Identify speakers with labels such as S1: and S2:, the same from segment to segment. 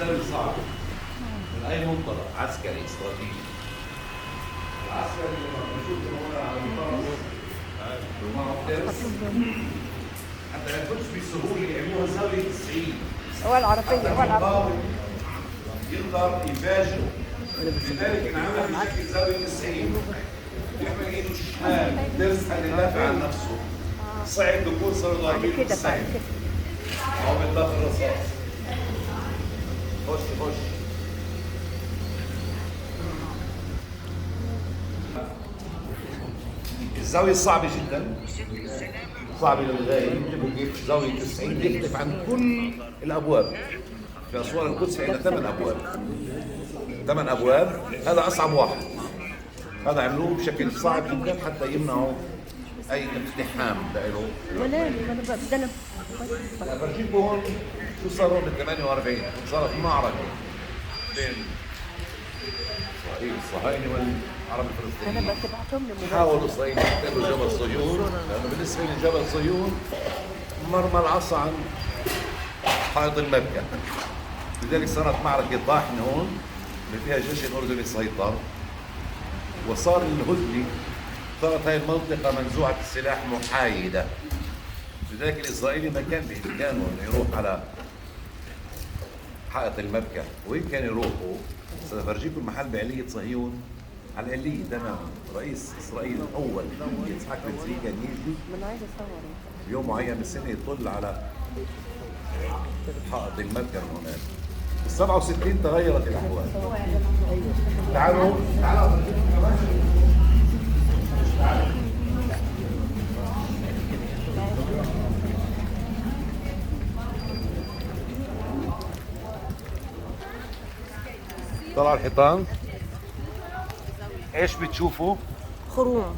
S1: الزاوية صعبة من اي منطلق عسكري استراتيجي. العسكري لما بشوف هون على الطرف حتى لا يكونش بسهولة يعملوها زاوية 90.
S2: هو العربية هو العربية
S1: يقدر يفاجئه، لذلك انعمل بشكل زاوية 90. يحمل ايده الشمال درس اللي يدافع عن نفسه. صعب بيكون صار ضاربين بالسيف او بيطلق الرصاص. خش خش. الزاوية صعبة جدا، صعبة للغاية. انتبهوا كيف زاوية 90 تختلف عن كل الأبواب. في أسوار القدس عندنا 8 أبواب، 8 أبواب، هذا أصعب واحد. هذا عملوه بشكل صعب جدا حتى يمنعوا أي اقتحام له.
S2: ولا ولا
S1: برجيكم هون شو صار هون بال 48. صارت معركة بين اسرائيل الصهاينة والعرب الفلسطينيين. حاولوا اسرائيل يحتلوا جبل صهيون، لانه بالنسبة لجبل صهيون مرمى العصا عن حائط المبكى. لذلك صارت معركة طاحنة هون اللي فيها الجيش الاردني سيطر، وصار الهدنة، صارت هاي المنطقة منزوعه السلاح محايدة. لذلك الاسرائيلي ما كان بامكانه انه يروح على حائط المبكى. وين كان يروحوا؟ سأفرجيكم المحل بعلية صهيون، على العلية تماما. رئيس اسرائيل الاول يتسحاق بن زفي كان يجي يوم معين بالسنة يطل على حائط المبكى من هناك. بال 67 تغيرت الاحوال. تعالوا تعالوا تعالوا. طلع الحيطان. ايش بتشوفوا؟
S2: خروم.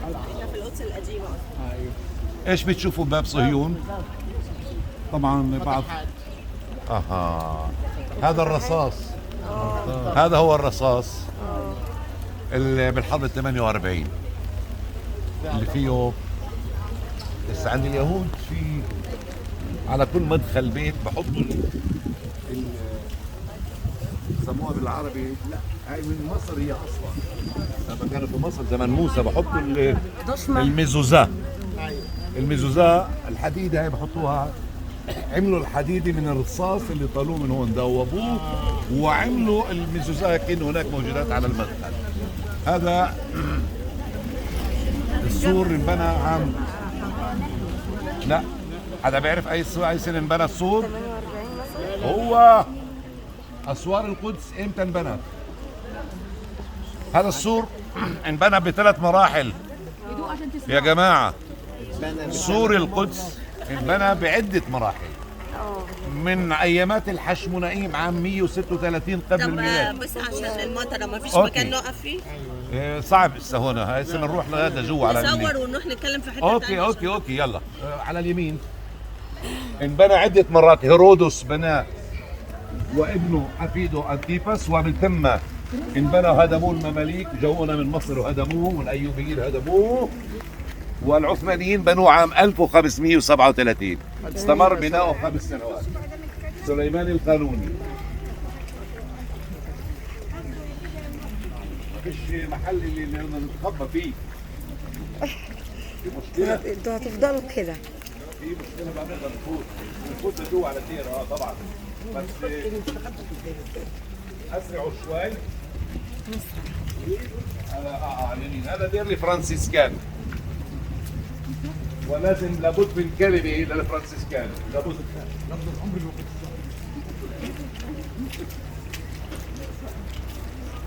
S2: احنا في القدس القديمة.
S1: ايش بتشوفوا باب صهيون؟ طبعا بعض. اها هذا الرصاص. هذا هو الرصاص اللي بالحرب 48 اللي فيه لسه عند اليهود، في على كل مدخل بيت بحطوا سموها بالعربي، لا هاي من مصر هي اصلا. لما كانوا في مصر زمان موسى بحطوا الميزوزا. الميزوزا الحديدة هاي بحطوها، عملوا الحديدة من الرصاص اللي طالوه من هون، ذوبوه وعملوا الميزوزا كأنه هناك موجودات على المدخل. هذا السور انبنى عام، لا حدا بيعرف اي سنة انبنى السور؟ هو أسوار القدس امتى انبنت؟ هذا السور انبنى بثلاث مراحل يا جماعة. سور القدس انبنى بعدة مراحل من ايامات الحشمونائيم عام 136 قبل الميلاد.
S3: بس عشان المطره ما فيش مكان نقف فيه.
S1: صعب هسه هون، هسه بنروح لغدا جوا على
S3: اليمين نصور ونروح نتكلم في حتة
S1: ثانية. okay okay okay يلا. على اليمين انبنى عدة مرات. هيرودس بناه وابنه حفيده انتيباس، ومن ثم انبنى هدموه المماليك، جونا من مصر وهدموه، والايوبيين هدموه، والعثمانيين بنوه عام 1537. استمر بناؤه 5 سنوات. سليمان القانوني. ما فيش محل اللي نتخبى فيه. في مشكلة؟
S2: انتوا هتفضلوا كده.
S1: في مشكلة ما بنقدر نفوت، نفوت لجوا على الدير. طبعا بس اسرعوا شوي. هذا على اليمين هذا دير الفرنسيسكان، ولازم لابد من كلمة للفرنسيسكان، لابد.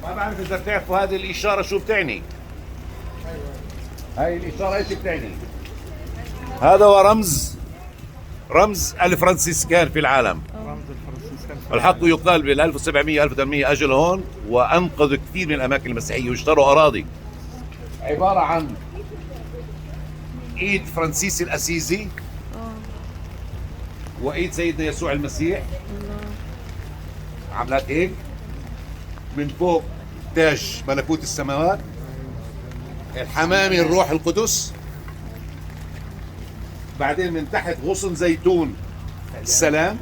S1: ما بعرف اذا بتعرفوا هذه الاشارة شو بتعني. هاي الاشارة ايش بتعني؟ هذا هو رمز الفرنسيسكان في العالم. الحق يقال بال 1700 1800 اجوا هون وانقذوا كثير من الاماكن المسيحية واشتروا اراضي. عبارة عن ايد فرانسيس الاسيزي وايد سيدنا يسوع المسيح عملت هيك من فوق تاج ملكوت السماوات، الحمامي الروح القدس، بعدين من تحت غصن زيتون السلام،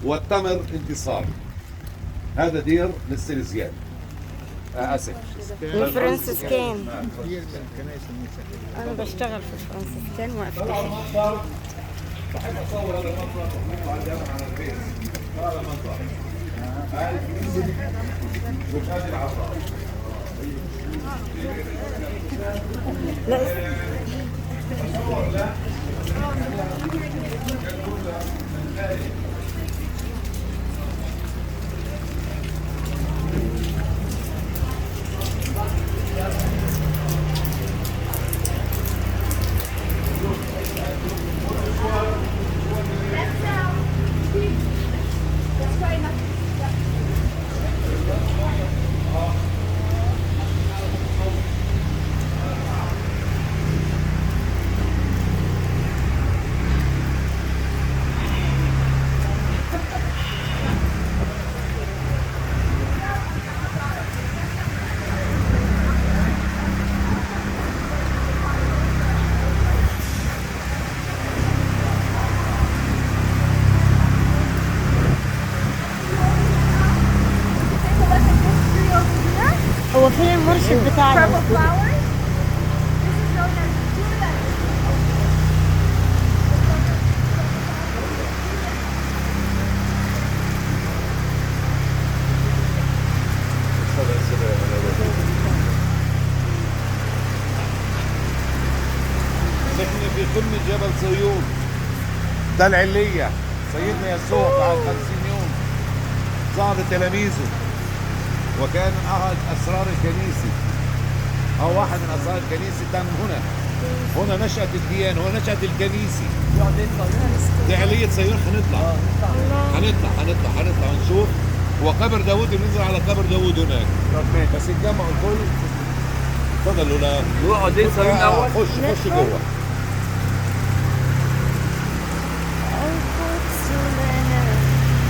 S1: والتمر انتصار. هذا دير للسيليزيان. اسف،
S2: الفرنسيسكان. انا بشتغل في الفرنسيسكان وافتخر.
S1: بحب اصور هذا المنظر وأحطه على الفيس. هذا المنظر، هاي الكنيسة وهذه العذراء.
S2: لا هو فين المرشد بتاعنا؟
S1: نحن في قمة جبل صهيون، ده العلية. سيدنا يسوع بعد 50 يوم ظهر لتلاميذه، وكان أحد أسرار الكنيسة أو واحد من أسرار الكنيسة تم هنا. هنا نشأت الديانة، هنا نشأت الكنيسة. دي علية صهيون. حنطلع حنطلع حنطلع حنطلع ونشوف. وقبر داوود، بننزل على قبر داوود هناك. بس يتجمعوا الكل. تفضلوا. لا
S4: نروح علية صهيون الأول.
S1: خش خش جوه.
S2: القدس لنا، القدس.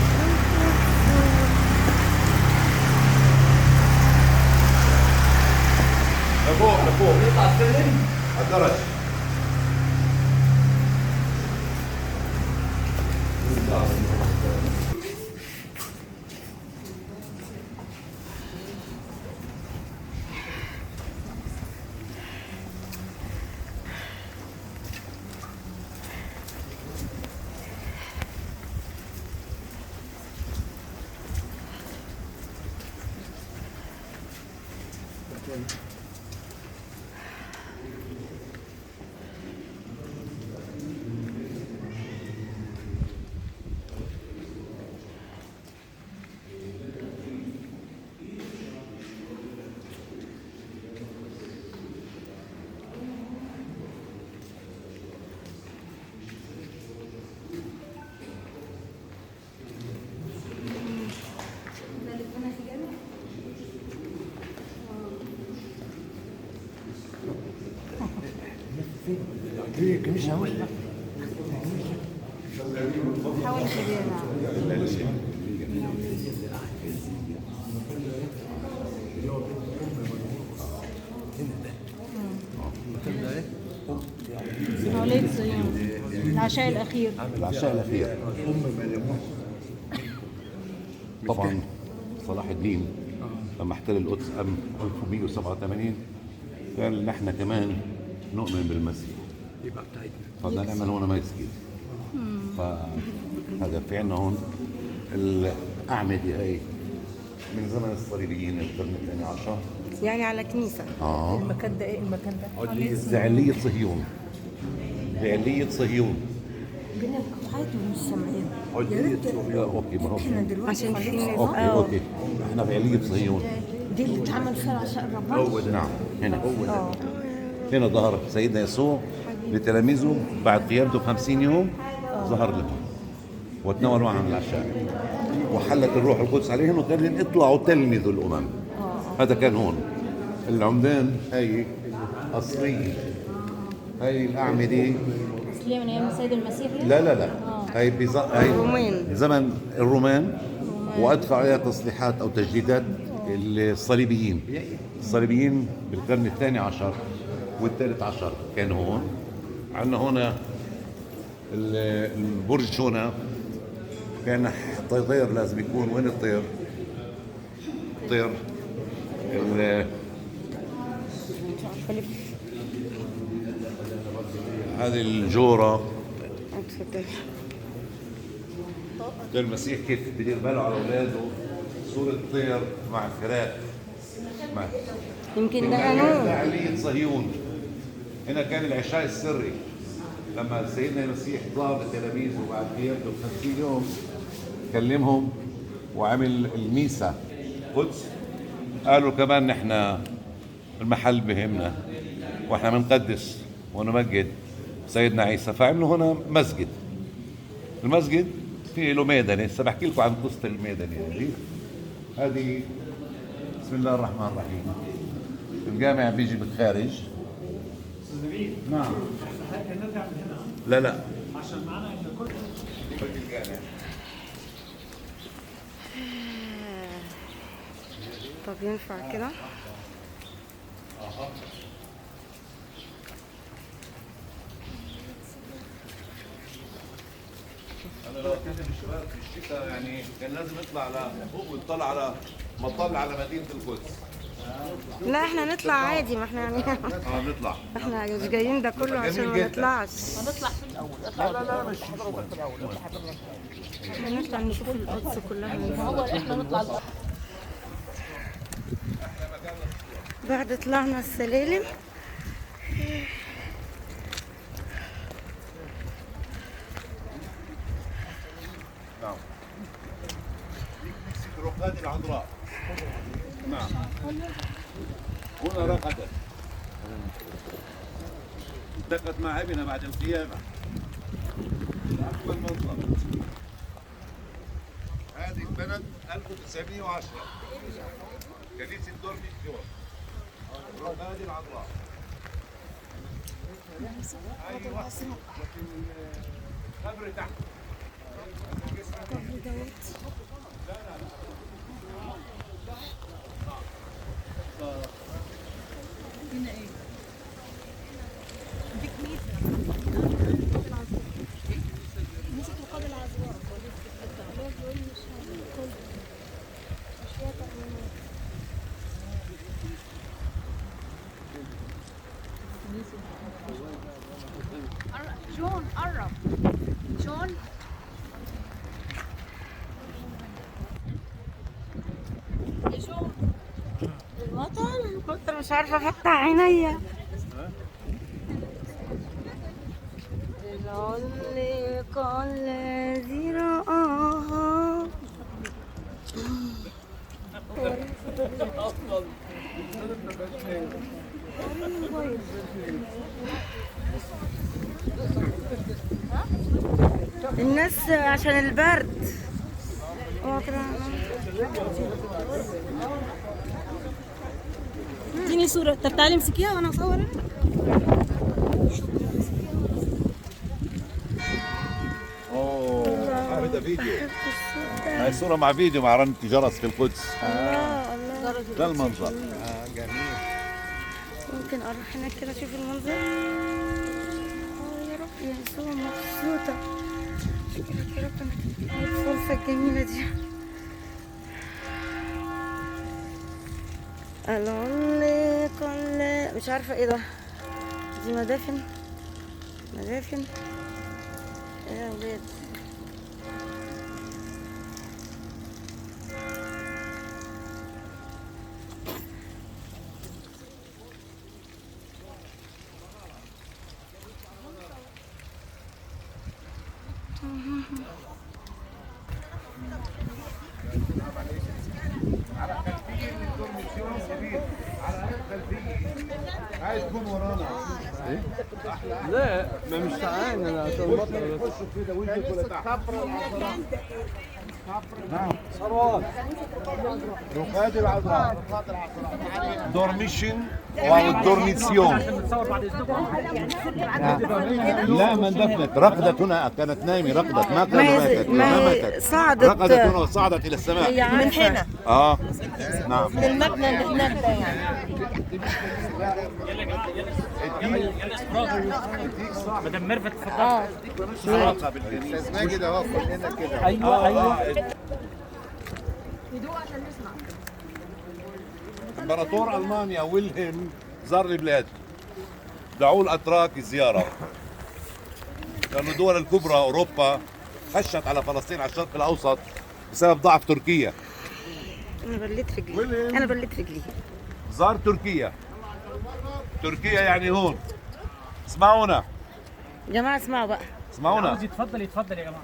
S1: لفوق لفوق،
S4: نطلع السلم
S1: على الدرج.
S5: علية صهيون، العشاء الأخير.
S1: العشاء الأخير. طبعا صلاح الدين لما احتل القدس عام 1187 قال نحن كمان نؤمن بالمسيح،
S4: يبقى بتاعتنا،
S1: فبدنا نعمل هون مسجد. فهذا في عندنا هون الأعمدة هي من زمن الصليبيين القرن الثاني عشر،
S2: يعني على كنيسة.
S6: المكان ده ايه المكان ده؟
S1: ده علية صهيون. ده علية صهيون.
S2: بين القطعات ومش سامعين.
S1: okay، ما هو
S2: احنا دلوقتي عشان في ناس.
S1: okay okay، احنا في علية صهيون.
S2: دي اللي اتعمل فيها العشاء الرباني.
S1: نعم، هنا هنا ظهر سيدنا يسوع لتلاميذه بعد قيامته ب50 يوم، ظهر لهم وتناولوا معهم العشاء، وحلت الروح القدس عليهم وقال لهم اطلعوا تلمذوا الامم. هذا كان هون. العمدان هي اصلية، هي الاعمدة
S5: أصلية من أيام السيد المسيح.
S1: لا لا لا، هي
S2: الرومان،
S1: زمن الرومان، وادفع عليها تصليحات او تجديدات الصليبيين. الصليبيين بالقرن الثاني عشر والثالث عشر كان هون. عندنا هنا البرج هنا كان الطير لازم يكون وين الطير؟ الطير هذه الجورة.
S2: اتفضل.
S1: ده المسيح كيف بدير باله على اولاده، صورة طير مع فراخ مع
S2: يمكن ده قانون
S1: علية صهيون. هنا كان العشاء السري لما سيدنا المسيح ظهر لتلاميذه بعد قيامته ب 50 يوم، كلمهم وعمل الميسا قدس. قالوا كمان نحن المحل بهمنا واحنا بنقدس ونمجد سيدنا عيسى، فعملوا هنا مسجد. المسجد فيه له ميدانه، هسه بحكي لكم عن قصة الميدانه هذه. هذه بسم الله الرحمن الرحيم. الجامع بيجي بالخارج. نعم. لا لا
S4: عشان معنا ان كل
S1: الجامع.
S2: طب ينفع كده؟
S1: انا لو كان الشباب في الشتاء يعني كان لازم يطلع على فوق ويطلع على مطل على مدينة القدس.
S2: لا احنا نطلع عادي، ما احنا يعني
S1: نطلع،
S2: احنا مش جايين ده كله عشان ما نطلعش.
S6: هنطلع في الاول.
S1: لا لا لا مش
S2: احنا نطلع نشوف القدس كلها.
S6: هو احنا نطلع
S2: بعد طلعنا السلالم.
S1: نعم. كنيسة رقاد العذراء. نعم. هنا رقدت. التقت مع ابنها بعد القيامة. أجمل منظر. هذه اتبنت 1910. كنيسة دورميسيون. رقاد العذراء. أيوه. قبر تحت.
S3: هنا ايه؟ دي كنيسة. كنيسة رقاد العذراء. جون قرب. جون
S2: المطر كنت مش عارفة افتح عينيا. العلق الذي رآها. الناس عشان البرد.
S5: اديني صورة. طب تعالي امسكيها وانا اصور انا.
S1: اوه هذا فيديو. هاي صورة مع فيديو مع رنة جرس في القدس.
S2: الله الله،
S1: ده المنظر.
S4: جميل.
S2: ممكن اروح هناك كده اشوف المنظر. يا رب يا يسوع مبسوطة. شكرا يا رب انك الفرصة الجميلة دي. العلق مش عارفة ايه ده، دي مدافن. مدافن ايه يا ولاد؟
S1: عايز تكون ورانا.
S4: لا ما مش سعان انا عشان المطر.
S1: خشوا كده وجهك ولا تحت. نعم. رقاد العذراء. Dormition او الدورميسيون. لا ما اندفنت، رقدت هنا، كانت نايمة رقدت، ما ماتت، ما ماتت،
S2: صعدت،
S1: رقدت هنا وصعدت الى السماء
S3: من هنا.
S1: نعم،
S3: من المبنى اللي هناك ده يعني.
S6: مدام ميرفت اتفضلي.
S7: استاذ ماجد اهو كلنا كده.
S6: ايوه ايوه.
S3: هدوء عشان نسمع.
S1: امبراطور المانيا ويلهلم زار البلاد، دعوه الاتراك زيارة، لانه الدول الكبرى اوروبا خشت على فلسطين على الشرق الاوسط بسبب ضعف تركيا.
S2: انا بليت رجلي، انا بليت رجلي.
S1: زار تركيا، تركيا يعني هون. اسمعونا
S2: يا جماعة، اسمعوا بقى،
S1: اسمعونا.
S6: عاوز يتفضل يتفضل يا جماعة.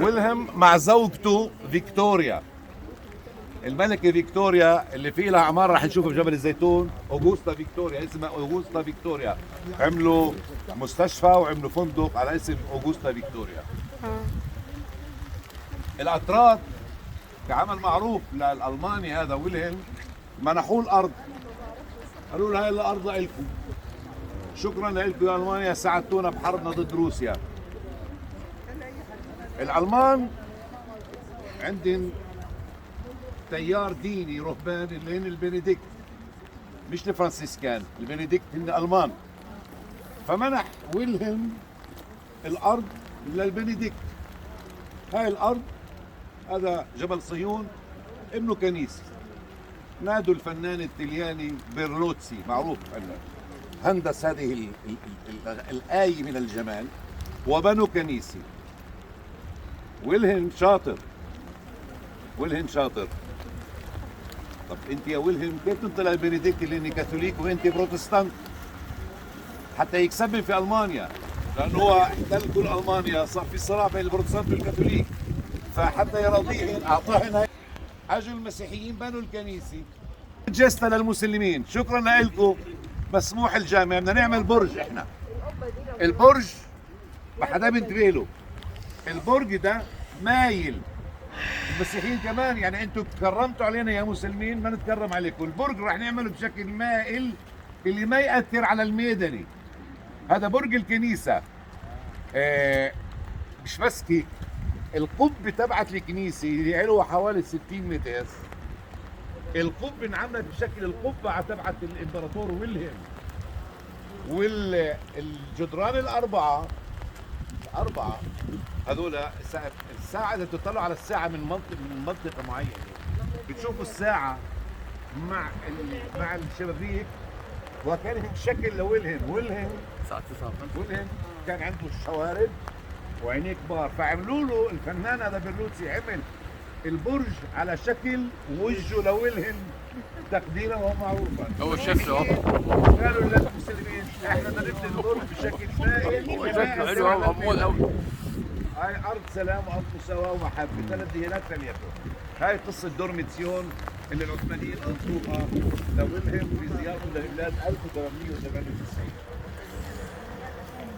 S1: ويلهم مع زوجته فيكتوريا، الملكة فيكتوريا اللي في لها عمارة رح نشوفها بجبل الزيتون، أوغوستا فيكتوريا، اسمها أوغوستا فيكتوريا. عملوا مستشفى وعملوا فندق على اسم أوغوستا فيكتوريا. الأتراك كعمل معروف للألماني هذا ويلهلم منحوه الأرض، قالوا له هاي الأرض لإلكم، شكرا لكم يا ألمانيا ساعدتونا بحربنا ضد روسيا. الألمان عندهم تيار ديني رهباني اللي هن البنديكت، مش الفرنسيسكان، البنديكت هن ألمان. فمنح ويلهلم الأرض للبنديكت. هاي الأرض هذا جبل صهيون، ابنه كنيسة. نادوا الفنان الطلياني بيرلوتسي، معروف عندنا، هندس هذه ال ال ال الآية من الجمال، وبنوا كنيسة. ويلهلم شاطر، ويلهلم شاطر. طب انت يا ويلهلم كيف تنطلع البنديكت اللي اني كاثوليك وانت بروتستانت؟ حتى يكسبهم في المانيا، لانه هو احتل كل المانيا، صار في صراع بين البروتستانت والكاثوليك، فحتى يرضيهم اعطاهن هاي. اجوا المسيحيين بنوا الكنيسة، جستا للمسلمين، شكرا لكم مسموح الجامع، بدنا نعمل برج احنا. البرج ما حدا بينتبه له، البرج ده مايل. المسيحيين كمان يعني انتم تكرمتوا علينا يا مسلمين، ما نتكرم عليكم. البرج راح نعمله بشكل مائل اللي ما يأثر على الميداني. هذا برج الكنيسة. مش بس هيك، القبة تبعت الكنيسة اللي علوها حوالي 60 متر، القبة انعملت بشكل القبعة تبعت الامبراطور ويلهلم، والجدران الأربعة هذول الساعة إذا بتطلعوا على الساعة من منطقة معينة بتشوفوا الساعة مع مع الشبابيك، وكان شكل لويلهلم. ويلهلم ويلهلم كان عنده شوارب وعينيه كبار، فعملوا له الفنان هذا بيرلوتسي عمل البرج على شكل وجهه لويلهلم تقديرا ومعروفا.
S4: هو شكله
S1: قالوا للمسلمين احنا بدنا نبني البرج بشكل مائل،
S4: هو شكله حلو قوي قوي.
S1: هاي ارض سلام وارض مساواة ومحبه، ثلاث ديانات فليكن. هاي قصة دورميتسيون اللي العثمانيين انطوها لويلهلم في زيارته للبلاد 1898.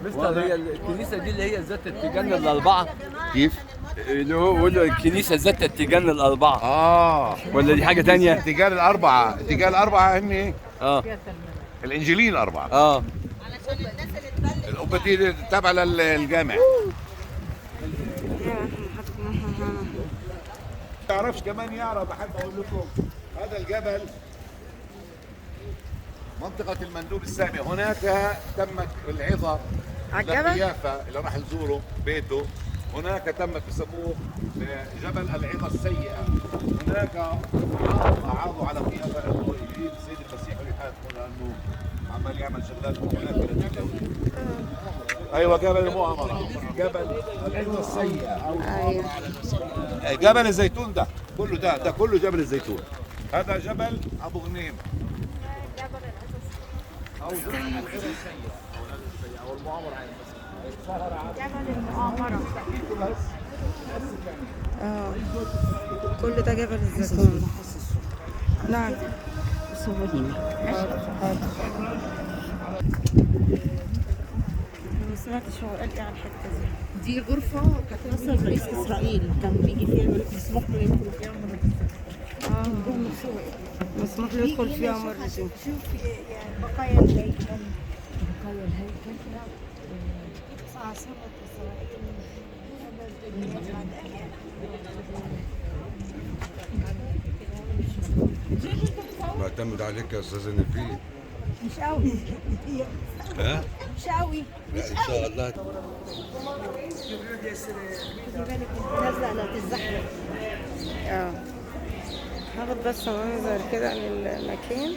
S4: مستر، هي الكنيسة دي اللي هي ذات التيجان الأربعة؟
S1: كيف؟
S4: اللي هو بيقول له الكنيسة ذات التيجان الأربعة. ولا دي حاجة تانية؟
S1: التيجان الأربعة، التيجان الأربعة هن الإنجيليين الأربعة. القبة دي تابعة للجامع. ما تعرفش كمان يعرف، بحب أقول لكم هذا الجبل منطقة المندوب السامي، هناك تمت العظة لقيافة اللي راح نزوره بيته، هناك تمت بسموه جبل العظة السيئة. هناك أعاضوا على قيافة انه يجيب السيد المسيح ويحاسبه لأنه عمال يعمل شغلات هناك. ايوه جبل المؤامرة، جبل العظة السيئة أو المؤامرة على المسيح. جبل الزيتون ده كله، ده كله جبل الزيتون. هذا جبل أبو غنيم أو جبل العظة السيئة أو المؤامرة على المسيح.
S3: جبل المؤامرة.
S2: كل ده جبل الزيتون. نعم.
S5: صوريني.
S2: حاضر. ما سمعتش هو قال ايه على الحتة دي.
S5: دي غرفة كانت أصلا رئيس إسرائيل كان بيجي فيها، مسموح له يدخل فيها مرتين.
S2: مسموح له يدخل فيها مرتين.
S3: شوف بقايا الهيكل، بقايا الهيكل، عاصمة إسرائيل.
S7: بعتمد عليك يا استاذ نبيل.
S3: مش قوي.
S1: ها؟
S3: مش قوي.
S1: ان شاء الله.
S3: خدي بالك انت نازله لا تتزحلق.
S2: اه، هاخد بس منظر كده للمكان.